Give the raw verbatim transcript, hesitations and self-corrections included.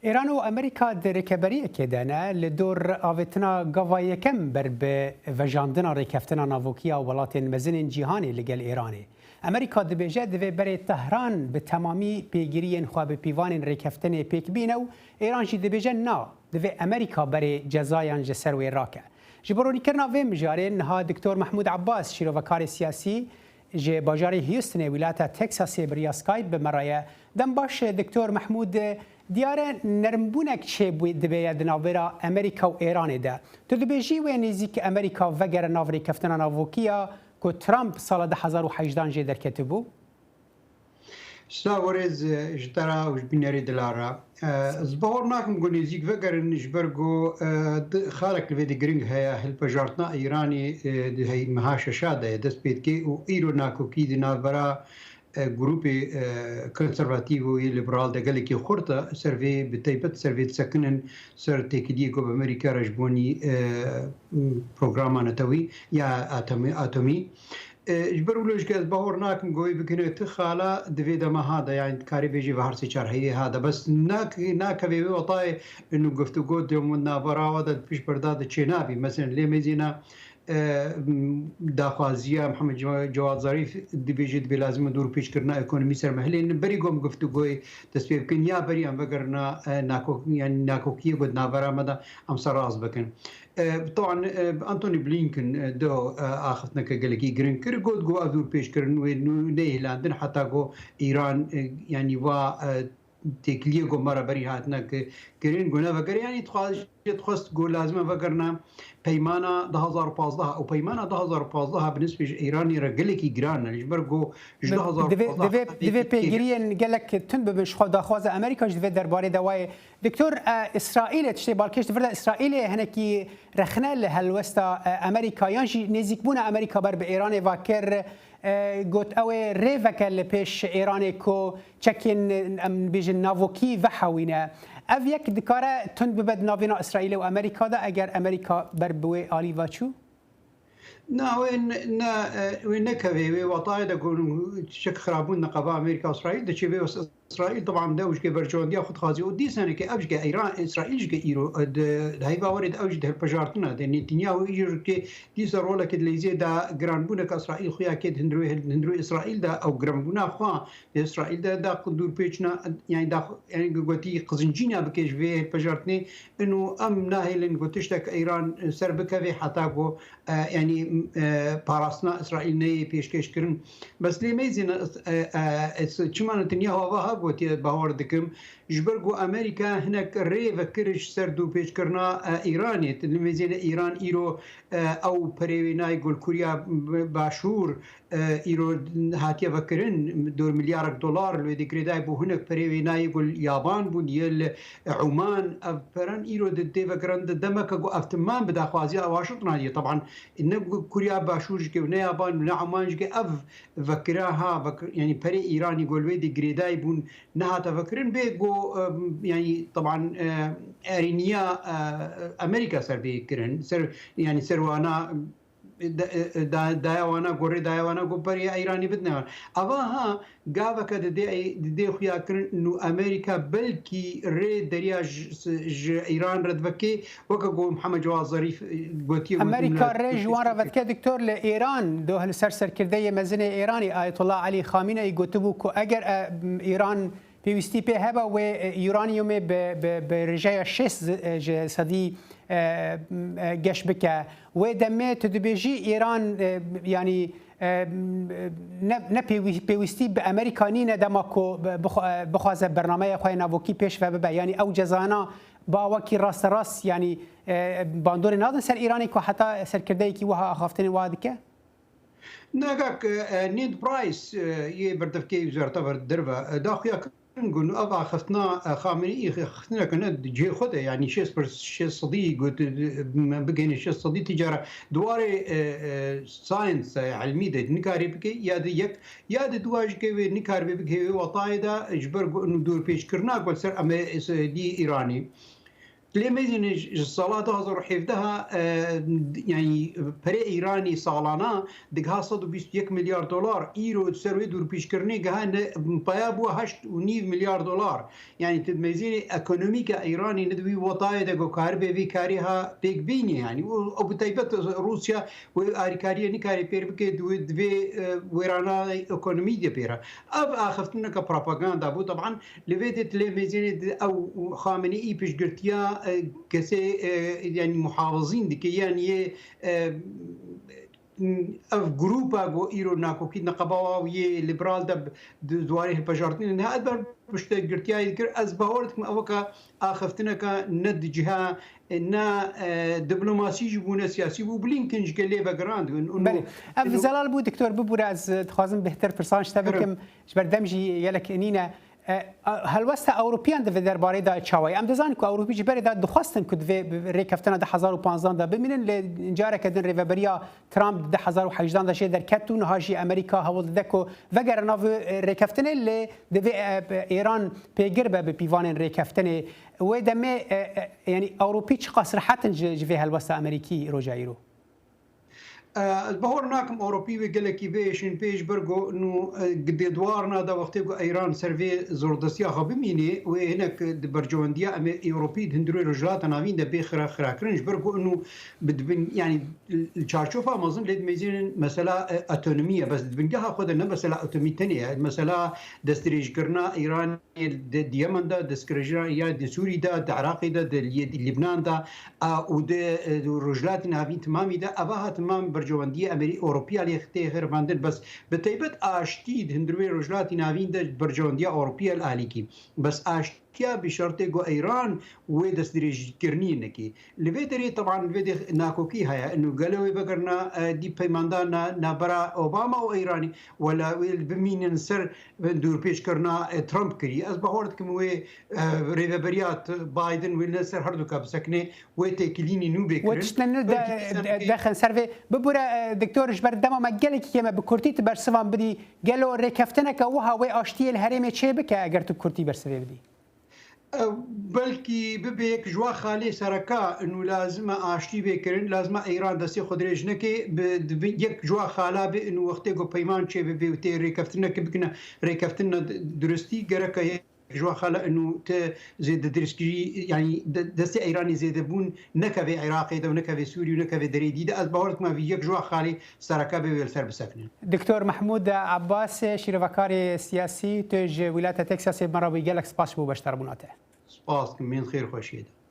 Îran û Amerîka di rêkeberiyekê de ne li dor avêtina gava yekem ber bi vejandina rêkeftina navokî ya welatên mezin ên cîhanê li gel Îranê. Amerîka dibêje divê berê Tehran bi temamî pêgiriyên xwe bi pîvanên rêkeftinê pêk bîne û Îran jî dibêje na, divê Amerîka berê cezayan ji ser wê rake. Ji bo ronîkirina vê mijarê niha Doktor Mehmûd Abbas, şîrovekarê siyasî, ji bajarê Houstonê, wilata Texasê bi riya Skype bi me re ye. Dem baş, Doktor Mehmûd, diyar e nermbûnek çêbû dibe ye di navbera Amerîka û Êranê de. Tu dibêjî wê nêzîk Amerîka vegere nav rêkeftina navokî ya ku Trump sala du hezar û hejdan jê derketibû? Sila werêz, e, ji te re û ji bînerê Dilara. E, ez bawer nakim ku nêzîk vegerin ji ber ku, e, di, xalek li vê de giring heye, hilbijartina Îranê, e, di hey meha şeşa de ye dest pê dike û îro nakokî di navbera, e, grûpê, e, konservatîv û yê liberal de gelekî xurt e, ser vê bi taybet ser vê disekinin, ser têkiliyê ku bi Amerîka re ji bonî, e, programa netewî ya atomî, atomî. E, ji ber wilo jî ez bawer nakim ku wê bikine ti xala di vê dema ha de, yani dikarê bêjî ve her sê çar heyvê ha de. Bes nak-, nakeve wê wetayê inu guftûgo di navbera wa de di pişt berda de çênabî. Mesela lê mêzîna, e, m, daxwaziya Mihemed Cewa-, Cewad Zarîf dibêje dibê lazim e dûrpêçkirina ekonomî ser mehilê. Berî gom guftûgoyê dest pê bikin ya berî em vegerina, e, nakok-, yani nakokiyê ku di navbera me de em ser rast bikin. E, teban, e, Antony Blinken, e, do, e, axiftineke gelekî giring kir, got ku ev dûrpêçkirin wê nû neyê hilandin heta ku Îran, e, yanî va, e, têkiliyê ku me re berî hatine ki-, kirin, ku nevegere, yanî dixwaz-, dixwest ku lazim e vegerine peymana du hazar û pazdeh û peymana du hazar û pazdeh bi nisbê ji Îranê re gelekî giran e. Ji ber ku ji Bi-, du hazar û pazdeh divê, divê, divê pêgiriyên gelek tund bibin ji xwe daxwaza Amerîka jî divê derbarê de wayê. Doktor, e, Îsraîlê, tiştê balkêş di vir de Îsraîlê hinekî rexne li helwesta, e, Amerîka yan jî nêzîkbûna Amerîka ber bi Îranê va kir, e, got ew ê rê veke li pêş Îranê ku çekên, em bêjin, navokî vehewîne. Ev yek dikare tund bibe di navêna Îsraîlê û Amerîka de eger Amerîka ber bi wê alî va çû? Na, wê ne, ne, e, wê nekevê, wê watayê de ku tiştek xirabûn neqeba Amerîka, Îsraîl diçê vê wes-, Îsraîl, teban, de ew jikê berjewendiya xwe dixwazî û dîsanekê ev jike Îran, Îsraîl jike îro, e, di, di heyva werê de ew jî di hilbijartina de. Netanyahu îro jikê dîsa rolekê di leyzê de giranbûneke Îsraîl xuya kê di hundirê, hundirê Îsraîl de ew giranbûna xwe di Îsraîl de da dûrpêçina, yani da, yani gotî qizincîna bike ji vê hilbijartinê, inu em nahêlin ku tiştek Îran ser bikeve heta ku e, yanî, e, parastina Îsraîl neyê pêşkêş kirin. Bes lê mêzîne, e, e, e, çima Netanyahu ava ha gotiye, bawer dikim, ji ber ku Amerîka hinek rê vekir ji ser dûrpêçkirina, e, Îranê. Li mêzîne Îran îro, e, ew perê wê nayê gol Kurya Başûr, e, îro hatiye vekirin, dor milyarek dolar li wê de girêdayî bû, hinek perê wê nayê gol Yaban bûn, yê li Oman, ev peran îro di tê vekirin di demeke ku ev timan bi daxwaziya Washingtona ye. Teban ne Kurya Başûr jike û ne Yaban û ne Oman jike ev vekira ha, vekir, yani perê Îranî gol wê de girêdayî bûn nehate vekirin. Bê ku, em, yani teban, e, erîniya, e, Amerîka ser vê kirin, ser, yani ser wana da-, da-, daya wana gorê, daya wana ku beriya Îranê bidine wan. Ava ha gaveke didê, didê xuya kirin û Amerîka belkî rê deriya ji, ji Îran re divekê, weke ku Mihemed Cewad Zarîf, e, gotiye, Amerîka rê ji wan re vedike, doktor, li Îran doh li ser serkirdeyê mezinê Îranê Ayetullah Elî Xameneî gotibû ku eger, e, Îran pêwîstî pê hebe wê, e, uranyumê bi, bi, bi rêjeya şêst zi-, e, ji sedî, e, e, geş bike. Wê demê tu dibêjî Îran, e, yanî, e, ne, ne pêwî-, pêwîstî bi Amerîka nîne dema ku bi-, bixwa-, e, bixwaze bernameya xwe ya navokî pêş ve bibe. Yanî ew cezayana bi awakî rasterast, yanî, e, bandorê nadin ser Îranê ku heta serkirdeyekî wiha axaftinê wiha dike? Nagak, e, Ned Price, e, yê berdevkê Wezareta Derve, e, da xuya kirin ku ev axiftina, e, Xameneî axiftineke ne di cihê xwe de, yanî şêst pir-, şêst sedî got, e, bigihîne şêst sedî, ti cara di warê, e, e, science, e, ilmî de nikarê bike, ya di yek, ya di du jikê wê nikaribe bike wê watayê de, ji ber ku dûrpêçkirina ku li ser Ame-, e, dî Îranê. Lê meyzînê ji sala du hazar û hevdeh, e, yanî perê Îranî salana digiha sed û bîst û yek milyar dolar, îro di ser wê dûrpêçkirinê giha ne, paya bû heşt û nîv milyar dolar. Yanî tu meyzînê ekonomîka Îranî ne di wî wetayê de ku karibê vî karî ha pêk bînî, yanî û, û bi taybet Rûsya wê arîkariyê nikarê pêr bike, di wê, di vê, e, wêrana ekonomî de pêre. Ev axiftineke propaganda bû. Teban li vê de tu lê mêzênê di ew Xameneî piştgirtiya, e, kesê, e, yanî muhafizîn dike, yan yê, e, ev grûpa ku îro nakokî neqeba wa û yê liberal de bi, di warê hilpejartinê niha ez ber piştgirtiyayê dikir. Ez bawer dikim ew weke axiftineke ne di ciha, e, ne, e, diplomasî jî bû, ne siyasî bû. Blinken ji gelê vegerand. Belê. Ev zelal bû, doktor, bibûre ez dixwazim bêhtir pirsan ji te bikim. Ji ber dem jî gelek nîne. E, a, helwesta Ewropiyan di vê derbarê de çawa ye? Em dizanin ku Ewropî ji berê de dixwestin ku di vê rêkeftina du hezar û panzdan de bimînin, lê careke din rêveberiya Trump di du hezar û hejdan de jê derket û niha jî Amerîka hewl dide ku vegere nav, e, rêkeftinê, lê divê, e, Êran pêgir be bi pîvanên rêkeftinê. Wê demê, e, e, yanî Ewropî çiqas rehet in ji, ji vê helwesta Amerîkî roja îro? E, ez bawer nakim Ewropî wê gelekî biêşin pêş ber ku nû, e, di dwarna de wextê ku Îran ser vê zordestiya xwe bimînê, wê hinek di berjewendiya em ê Ewropî di hundirê Rojhilata Navîn de bê xira, xirakirin, ji ber ku nû bi dibin, yanî li çarçofa mezin lê dimêzînin mesela, e, otonomî ye, bes di bingeha xwe de ne mesela otomî tenê ye, mesela destdirêjkirina Îran di, di Yemen de, destgirêjina ya di Sûrî de, di Iraqê de, di Lî-, di Lîbnan de, a, û di, e, Rojhilatî Navîn timamî de, eva ha timam berjewendiyê Amerî-, Ewropiya lê tê xirvandin. Bes bi taybet aştî di hundirê Rojhilatî Navîn de berjewendiya Ewropiya li alîkî. Bes aştiya bi şertê ku Îran wê destdirêjkirinî nekî. Li vê derê teban li vê de nakokî heye. Ino gelo wê vegerna, e, dî peymandarna navbera Obama û Îranî, wela wê bimînin ser dûrpêçkirina, e, Trump kirî. Ez bawer dikim wê, e, rêveberiya t-, Biden wê li ser herduka bisekine, wê têkilînî nû bê kirin. Wê tiştine nû de-, Belkî de-, dexin ser vê. Bibûre, e, doktor, ji ber dema me gelekî kêm e, bi kurtî tu bersivan bidî. Gelo rêkeftineke wiha wê aştiyê li herêmê çê bike eger tu bi kurtî bersivê bidî? Ew belkî bibe yek ji wa xalê sereka, inu lazim e aştî bê kirin, lazim e Îran destê xwe dirêj neke, bi, bi yek ji wa xala be, inu wextê ku peyman çê bibe û tê rêkeftineke bikine, rêkeftinine duristî, gereke yek ji wa xala inu te zêde dirêjkirî, yanî de-, destê Îranê zêde bûn nekeve Iraqê de û nekeve Sûrî û nekeve derê dî de. Ez bawer dikim vî yek ji wa xalê sereke bê wê li ser bisekinin. Doktor Mehmûd Abbas, şîrovekarê siyasî, tu ji wîlayeta Texasê bi me re bûyî, gelek spas ji bo beşdarbûna te. Spas dikim, mênd xêr xweşiyê de.